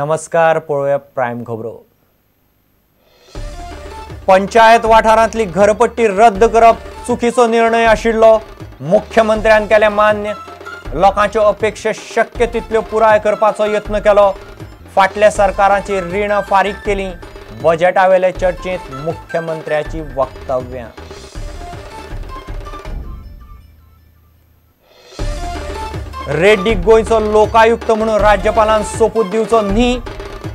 नमस्कार, पळोवया प्रायम खबरो. पंचायत वाठारांतली घरपट्टी रद्द करप चुकीचो निर्णय आशिल्लो, मुख्यमंत्र्यान केलें मान्य. लोकांच्यो अपेक्षा शक्य तितल्यो पुराय करपाचो यत्न केलो. फाटल्या सरकाराची रिणां फारीक केली. बजेटावेले चर्चेंत मुख्यमंत्र्याची वक्तव्यां. रेड्डीक गोंयचो लोकायुक्त म्हणून राज्यपालान सोपूत दिवचो न्ही,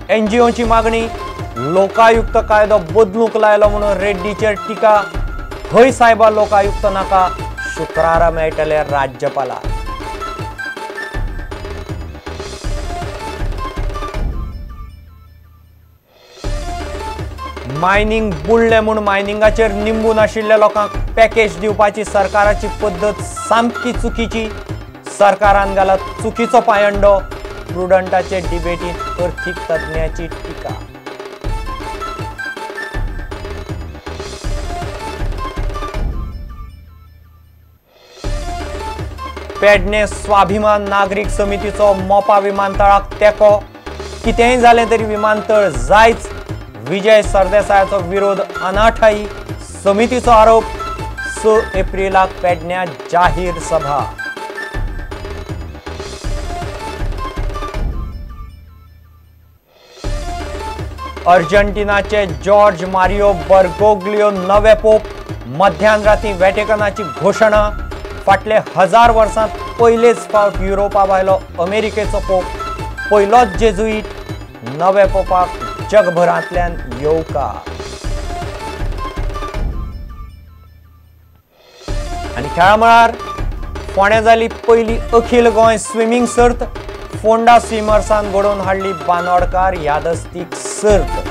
एनजीओची मागणी. लोकायुक्त कायदो बदलूंक लायलो म्हणून रेड्डीचेर टिका. हय सायबा लोकायुक्त नाका, शुक्रारा मेळटले राज्यपालाक. मायनिंग बुडलें म्हूण मायनिंगाचेर निंबून आशिल्ल्या लोकांक पॅकेज दिवपाची सरकाराची पद्दत सामकी चुकीची. सरकारान घाला चुकीचो पायंडो. प्रुडंटाचे डिबेटींत अर्थीक तज्ञाची टिका. पेडणे स्वाभिमान नागरीक समितीचो मोपा विमानतळाक तेंको. कितेंय जालें तरी विमानतळ जायच. विजय सरदेसायाचो विरोध अनाठाई, समितीचो आरोप. 6 एप्रिलाक पेडण्या जाहीर सभा. अर्जेंटिनाचे जॉर्ज मारियो बर्गोग्लियो नवे पोप. मध्यान राती व्हॅटिकनाची घोशणा. फाटले 1000 वर्सांत पयलेच फावट युरोपा भायलो अमेरिकेचो पोप, पयलोच जेजुईट. नवे पोपाक जगभरांतल्यान येवकार. आनी खेळा मळार फोंड्या जाली पयली अखिल गोंय स्विमींग सर्त. फोंडा स्विमर्सान घडोवन हाडली बांदोडकार यादस्तीक सर्त.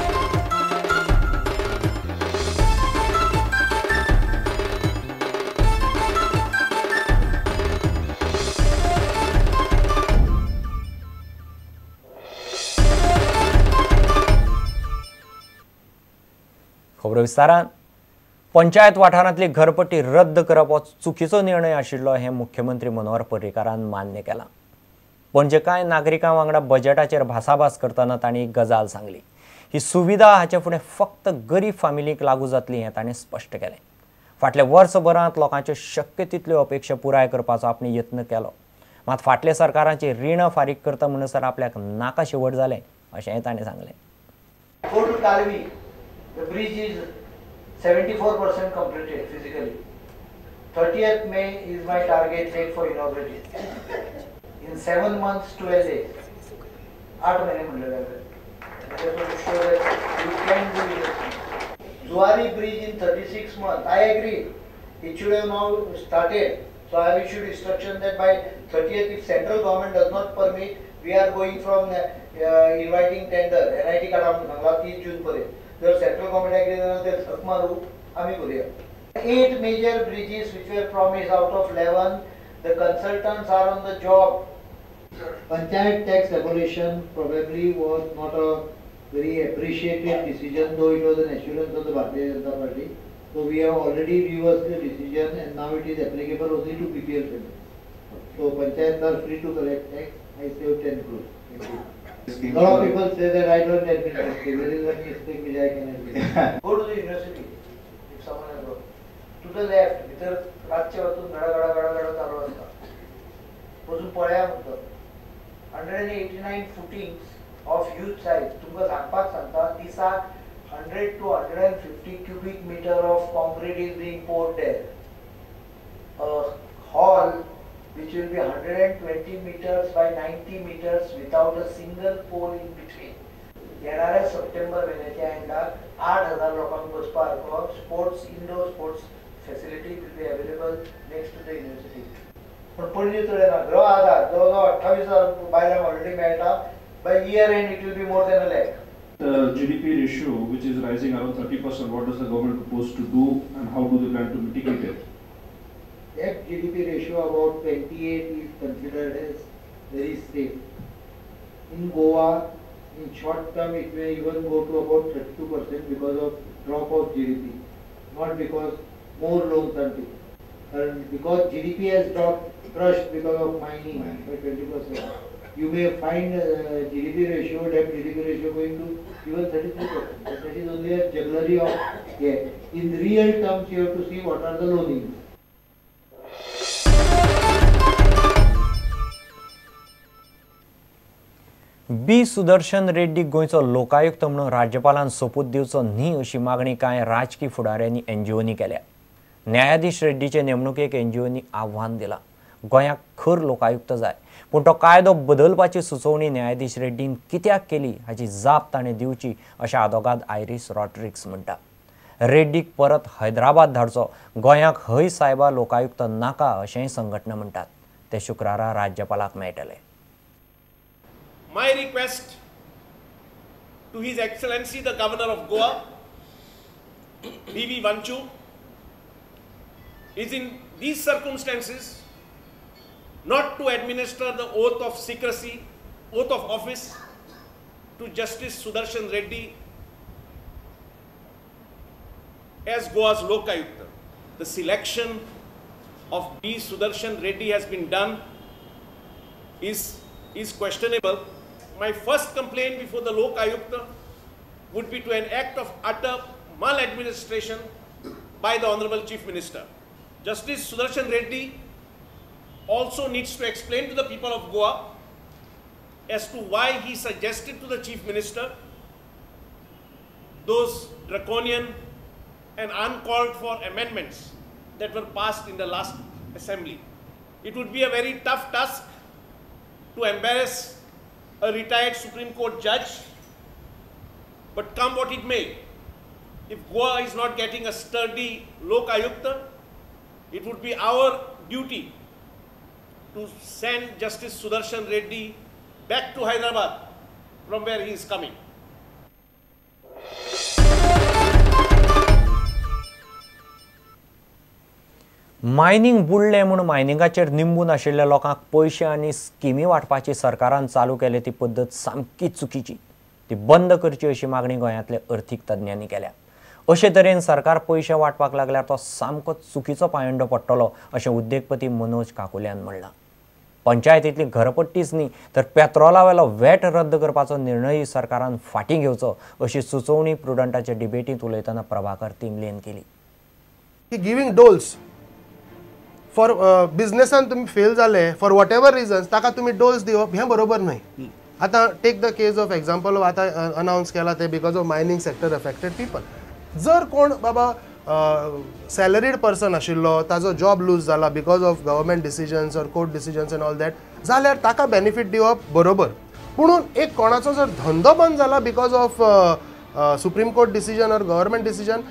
खबरो विस्तारान. पंचायत वाठारांतली घरपट्टी रद्द करप हो चुकीचो निर्णय आशिल्लो हें मुख्यमंत्री मनोहर पर्रीकारान मान्य केलां. पणजे कांय नागरिकां वांगडा बजेटाचेर भासाभास करतना तांणी एक गजाल सांगली. ही सुविधा हाचे फुडें फक्त गरीब फामिलीक लागू जातली हें ताणें स्पश्ट केलें. फाटल्या वर्सभरांत लोकांच्यो शक्य तितल्यो अपेक्षा पुराय करपाचो आपणे यत्न केलो. मात फाटल्या सरकाराची रिणां फारीक करता म्हणसर आपल्याक नाका शेवट जालें अशेंय ताणें सांगलें. The bridge is 74% completed physically. 30th May is my target date for inauguration. In 7 months, 12 days. 8 महिने म्हणलेले आहे. Just to show that you can do it. Zuari bridge in 36 months. I agree. It should have now started. So I have issued instruction that by 30th, if central government does not permit, we are going from inviting tender. NIT काढा म्हणून सांगला 30 जून पर्यंत. जर central government agree जाल्यार ते थक मारू आमी करूया. 8 major bridges which were promised out of 11, the consultants are on the job. Panchayat tax abolition probably was not a very appreciated decision, though it was an assurance of the Bharatiya Janata Party. So we have already reversed the decision and now it is applicable only to BPL families. So panchayats are free to collect tax. I saved 10 crores. Thank you. A lot of people say that I don't admit mistake. There is one mistake which I can admit. Go to the university if someone has gone. To the left, भितर रातचे वचून घडा घडा घडा घडा चालू आसता. वचून पळया म्हणतो. 189 footings of huge size. तुमकां सांगपाक सांगता दिसाक 100 to 150 cubic meter of concrete is being poured there. A hall which will be 120 meters by 90 meters without a single pole in between. येणाऱ्या सप्टेंबर महिन्याच्या एंडाक 8000 लोकांक बसपा सारको sports, indoor sports facility will be available next to the university. पूण पणजे चड ना, गृह आधार जवळ जवळ 28,000 बायलांक ऑलरेडी मेळटा. By year end it will be more than a lakh. The GDP ratio, which is rising around 30%, what does the government propose to do and how do they plan to mitigate it? That GDP ratio about 28 is considered as very safe. In Goa, in short term, it may even go to about 32% because of drop of GDP, not because more loans are taken. And because GDP has dropped, crushed because of mining by 20%. You may find GDP ratio, debt GDP ratio going to even 33%. But that is only a jugglery of, yeah. In real terms, you have to see what are the loanings. B Sudarshan Reddy गोंयचो लोकायुक्त म्हणून राज्यपालान सोपूत दिवचो न्ही अशी मागणी कांय राजकी फुडाऱ्यांनी एनजीओनी केल्या. न्यायाधीश रेड्डीचे नेमणुकेक एनजीओनी आव्हान दिलां. गोंयाक खर लोकायुक्त जाय, पूण तो कायदो बदलपाची सुचोवणी न्यायाधीश रेड्डीन कित्याक केली हाची जाप ताणें दिवची अशें आदोगाद आयरीस रॉड्रिग्स म्हणटा. रेड्डीक परत हैदराबाद धाडचो, गोंयाक हय सायबा लोकायुक्त नाका अशेंय संघटना म्हणटात. ते शुक्रारा राज्यपालाक मेळटले. My request to His Excellency the Governor of Goa, B.V. Wanchu, is in these circumstances not to administer the oath of secrecy, oath of office to Justice Sudarshan Reddy as Goa's Lokayukta. The selection of B. Sudarshan Reddy has been done is questionable. My first complaint before the Lokayukta would be to an act of utter maladministration by the Honorable Chief Minister. Justice Sudarshan Reddy also needs to explain to the people of Goa as to why he suggested to the Chief Minister those draconian and uncalled for amendments that were passed in the last assembly. It would be a very tough task to embarrass a retired Supreme Court judge, but come what it may, if Goa is not getting a sturdy Lokayukta, it would be our duty to send Justice Sudarshan Reddy back to Hyderabad from where he is coming. Mining बुडलें म्हूण मायनिंगाचेर निंबून आशिल्ल्या लोकांक पयशे आनी स्किमी वांटपाची सरकारान चालू केल्या ती पद्दत सामकी चुकीची, ती बंद करची अशी मागणी गोंयांतल्या अर्थीक तज्ञांनी केल्या. अशे तरेन सरकार पयशे वांटपाक लागल्यार तो सामको चुकीचो पायंडो पडटलो अशें उद्देगपती मनोज काकुल्यान म्हणलां. पंचायतींतली घरपट्टीच न्ही तर पेत्रोलावेलो वॅट रद्द करपाचो निर्णय सरकारान फाटीं घेवचो अशी सुचोवणी प्रुडंटाचे डिबेटींत उलयतना प्रभाकर तिमलेन केली. गिवींग डोल्स फॉर बिजनेसान तुमी फेल जाले फॉर what ever reasons ताका तुमी डोल्स दिवप हें बरोबर न्हय. आतां take the case of example आतां अनावन्स केला ते because of mining sector affected people. जर कोण बाबा सॅलरीड पर्सन आशिल्लो ताजो जॉब लूज जाला because of government decisions or court decisions and all that जाल्यार ताका बेनिफीट दिवप बरोबर. पुणून एक कोणाचो जर धंदो बंद जाला because of supreme court decision or government decision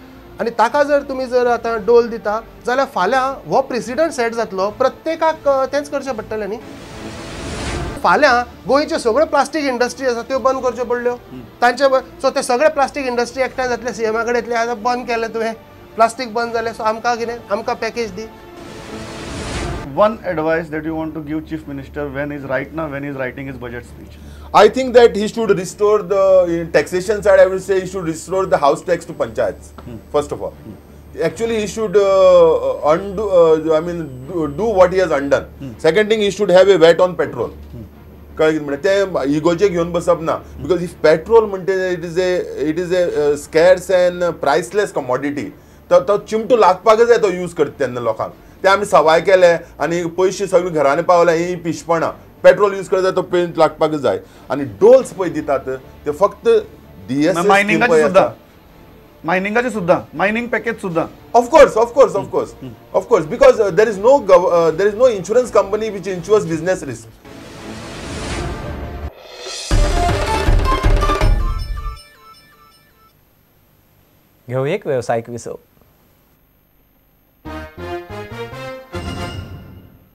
आनी ताका जर तुमी जर आतां डोल दिता जाल्यार फाल्यां हो प्रेसिडंट सेट जातलो, प्रत्येकाक तेंच करचें पडटलें न्ही. फाल्यां गोंयच्यो सगळ्यो प्लास्टीक इंडस्ट्री आसा त्यो बंद करच्यो पडल्यो तांचे, सो ते सगळे प्लास्टीक इंडस्ट्री एकठांय जातले सीएमा कडेन येतले, आतां बंद केलें तुवें प्लास्टीक बंद जालें सो आमकां कितें आमकां package the. One advice that you want to give Chief Minister when is right now, when he is writing his budget speech? I think that he should restore the in taxation side. I would say he should restore the house tax to panchayats. First of all. Actually, he should undo. I mean, do what he has undone. Second thing, he should have a VAT on petrol. कळ्ळें कितें म्हणटा तें इगोचें घेवन बसप ना, because if petrol म्हणटे it is a scarce and priceless commodity. तो चिमटो लागपाकच जाय तो यूज करता तेन्ना लोकांक. ते आमी सवाय केले आनी पयशे सगळे घरांनी पावले ही पिशपणां. पेट्रोल यूज करता तो पेंट लागपाक जाय. आनी डोल्स पळय दितात ते फक्त डीएस मायनिंगाचे सुद्धा, मायनिंग पॅकेज सुद्धा. Of course of course of course of course because there is no insurance company which insures business risk. घेऊ एक वेवसायीक विसव.